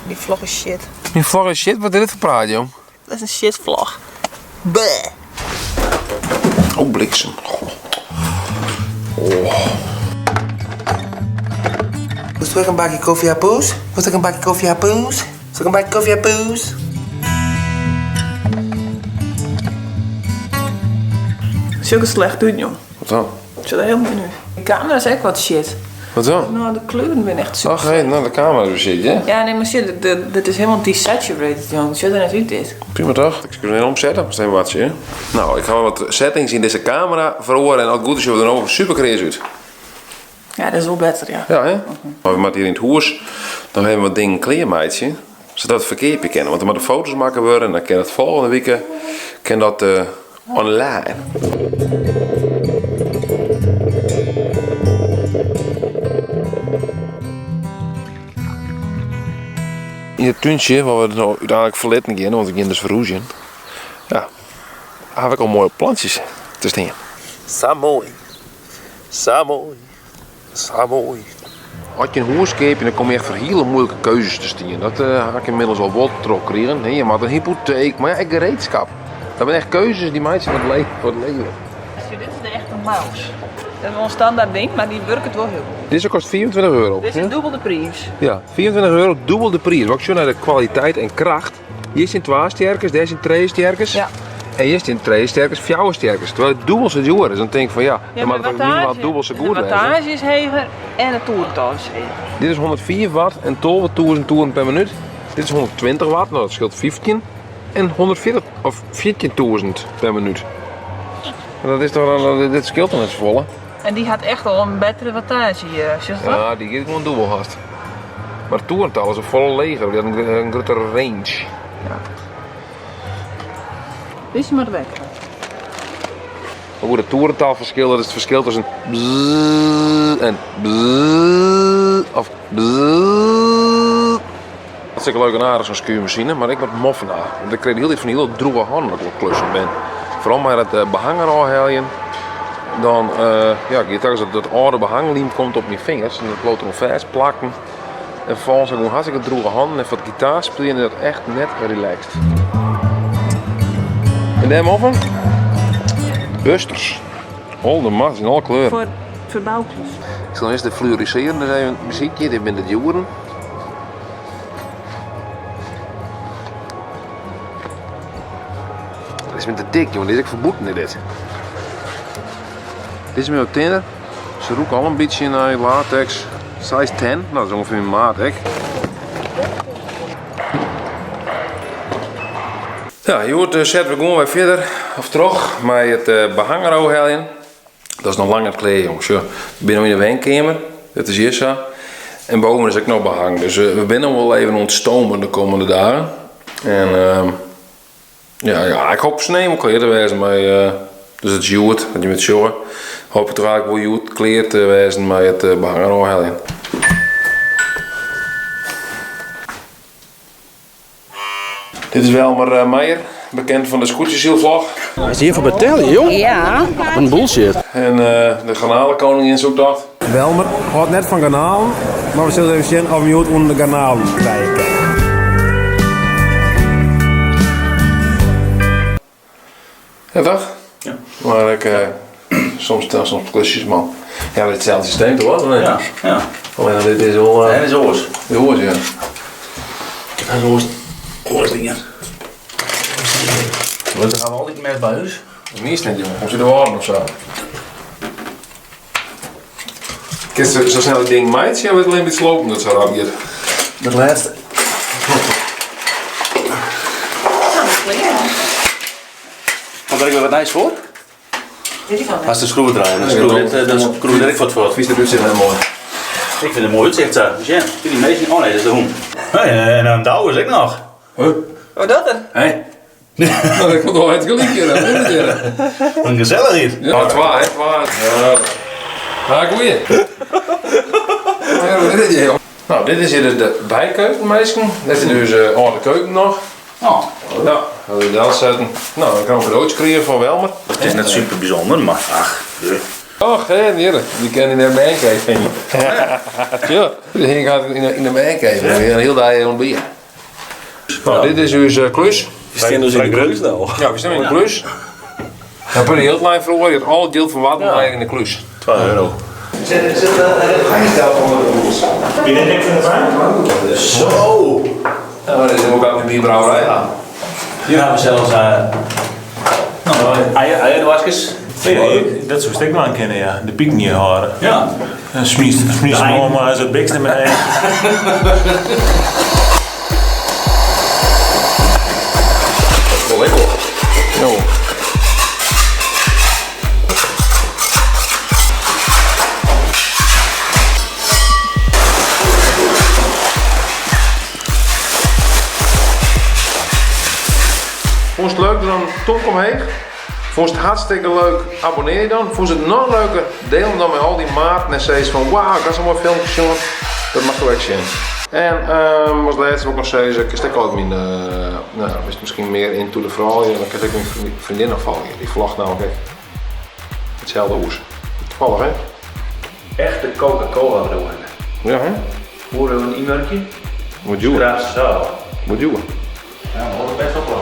Dy vlog is shit. Myn vlog is shit? Wat is dit foar praat, jong? Dat is in shit vlog. Bleh. Oh, bliksem. Oh. Wolst ek in bakje kofje ha, poes? Wolst ek in bakje kofje ha, poes? Wolst ek in bakje kofje ha, poes? Sjoch der slecht út, jong. Wat dan? Sjocht der hiel min út. De kamera is ek wat shit. Wat dan? No, de kleuren binne echt super. Ach, hé, no, de kamera is shit, hè? Ja, nee, mar sjoch, dit is hielendal desaturated, jong. Sjocht der net út, dit. Prima toch? Ik sil even omsette, moatst even wachtsje, hè? No, ik ha wat settings yn dizze kamera feroare en as it goed is sjocht it der no super kreas út. Ja, dat is wol better, ja. Ja, hè? Mar we moatte hjir yn it hûs noch even wat dingen klearmeitsje, sadat we ferkeapje kinne. Want der moatte foto's makke wurde en dan kin it folgjende wike kin dat online. Yn it túntsje, waar we no úteinlik ferlitten geane, want we geane dus ferhúzjen, ja, haw ik al moaie plantsjes te stean. Sa moai. Sa moai, sa moai. As je in hûs keapje, dan komme je echt foar hiele moeilike keuzes te stean. Dat ha ik ynmiddels al wol trochkrigen. Je moatte in hypoteek, mar ja, ek gereedskap. Dat binne echt keuzes dy meitsje foar it leven. Dit is de echte mouse. Dat is wol in standaard ding, mar dy wurket wol hiel goed. Dizze kost 25 euro. Dit is dûbel de priis. Ja, 25 euro, dûbel de priis. Wat ik sjoch nei de kwaliteit en kracht. Hjir stean twa stjerkes, dêr stean trije stjerkes. Ja. En hjir stean trije stjerkes, fjouwer stjerkes. Terwijl it dûbel sa djoer is. Dan tink ik fan ja, dan moat it toch minimaal dûbel sa goed De wêze. wattage is heger en it toerental is heger. Dit is 104 watt en 12.000 toeren per minuut. Dit is 120 watt, no dat skeelt 15. En 140 of 14.000 per minuut. En dat is toch dan, dit skeelt dan net safolle. En dy hat echt al in bettere wattage, sjochst dat? Ja, dy giet gewoan dûbel hast. Mar it toerental is folle leger, dy hat in gruttere range. Ja. Dizze moat wekker. Maar goed, it toerentalferskil, dat is it ferskil tusken bzzz en bzzz of bzzz. Hartstikke leuk en aardich zo'n skuurmasine, mar ik moat moffen ha. Want ik krij de hiele tiid fan dy hiele drûge hannen as ik oan it klussen bin. Foaral mei dat behang erôf heljen. Dan ja, giet telkens dat âlde behanglym komt op myn fingers en dat bliuwt deroan fêst plakken. En ferfolgens ha ik gewoan hartstikke drûge hannen en foar it gitaarspyljen is dat echt net relaxed. En dêr moffen? Busters. Alde macht, yn alle kleuren. Foar ferbouklus. Ik sil earst de fluorisearjende even besykje, dit binne de djoeren. Dit is my te dik, jongen. Dit is ek foar bûten dit. Dit is my wat tinner. Se rûke al in bytsje nei latex. Size 10, no dat is ûngefear myn maat ek. Ja, hjoed sette we gewoan wer fierder, of troch, mei it behang erôf heljen. Dat is noch lang net klear, jongens. Sjoch, we binne no yn de wenkeamer. Dat is hjir sa. En boven is ek noch behang. Dus we binne noch wol even oan it stomen de kommende dagen. En ja, ja, ik hoop snein wol klear te wêzen mei, dus it is hjoed, want je moatte sjogge. Hoop ik toch eigentlik wol hjoed klear te wêzen mei it behang erôf heljen. Dit is Welmer Meijer, bekend fan de skûtsjesylvlog. Is hjir foar betelje, jong? Ja. Wat in bullshit. En de garnalenkoningin zoektocht. Welmer hâldt net fan garnalen, mar we sille even sjen oft we him hjoed ûnder de garnalen krije kinne. Ja toch? Ja. Maar ik, soms, soms klusjes man. Ja, maar hetzelfde systeem toch wel? Ja, ja. Alleen dit is wel... Nee, dat is oars. Is oars, ja. Dat is oars. Oars dingen. Want dan gaan we altyd mes by ús. Meast net, jongen. Kom ze de waarden of zo. Kinst sa snel it ding meitsje of is it allinne by it slopen dat sa rap giet? Dat lêste. Komt der ek wer wat nijs foar? Hast de skroevedraaier, dan skroef dit, dan skroef dit ek foar it fuort. Fynst it útsicht net moai? Ik fyn it in moai útsicht sa. Sjen, kin dy minsken, oh nee, dat is de hûn. Hey, en dan Douwe is ek noch. Huh? Wat docht er? Hey. Nou, dat komt al het gelyk hjir, dat is het hjir. Wat in gesellichheid. Ja, twa, hè, twa. Ja. Ha, goeie. Ja, wat is dit hjir, joh? Nou, dit is hjir dus de bykeuken, minsken. Dit is dus âlde keuken noch. Oh. Ja, dat is delsetten. Nou, dan kan ik een cadeautje krijgen van Welmer. Het is net super bijzonder, maar ach. Och, hè, hier, die ken in de mancave heen. Ja, die hing gaat in de mancave. Die een heel dag ontbier. No, dit is ús klús. We stean dus yn de klús no. Ja, we stean yn de klús. Dan put de jildlijn feroare, je al it jild fan Wadden leit yn de klús. 2 euro. Wie dit ek fan de bank? Zo! Ja, dit is ook aan de bierbrouwerij. Hier hebben we zelfs nou, eierdoaskes. Dat soest ek dwaan kinne, ja. De piken hjir hâlde. Ja. En smiest smiest him maar eens it biks nei beneden. Wol lekker. Jo. Fûnst it leuk dan tomke omheech. Fûnst it hartstikke leuk, abonnear je dan. Fûnst it noch leuker, deel him dan mei al dyn maten en sis fan wauw, ik ha sa'n moai filmke sjoen. Dat moatsto ek sjen. En as lêste wol ik noch sizze, kinst ek altyd myn, no, bist miskien mear into de froulju, dan kinst ek myn freondinne noch folgje. Dy vlogt nammentlik ek. Itselde hûs. Tafallich hè? Echte Coca-Cola driuwen. Ja hè? Hoe even ynwurkje? Wat djoer. Graag zo. Wat djoer. Ja, we holden best op.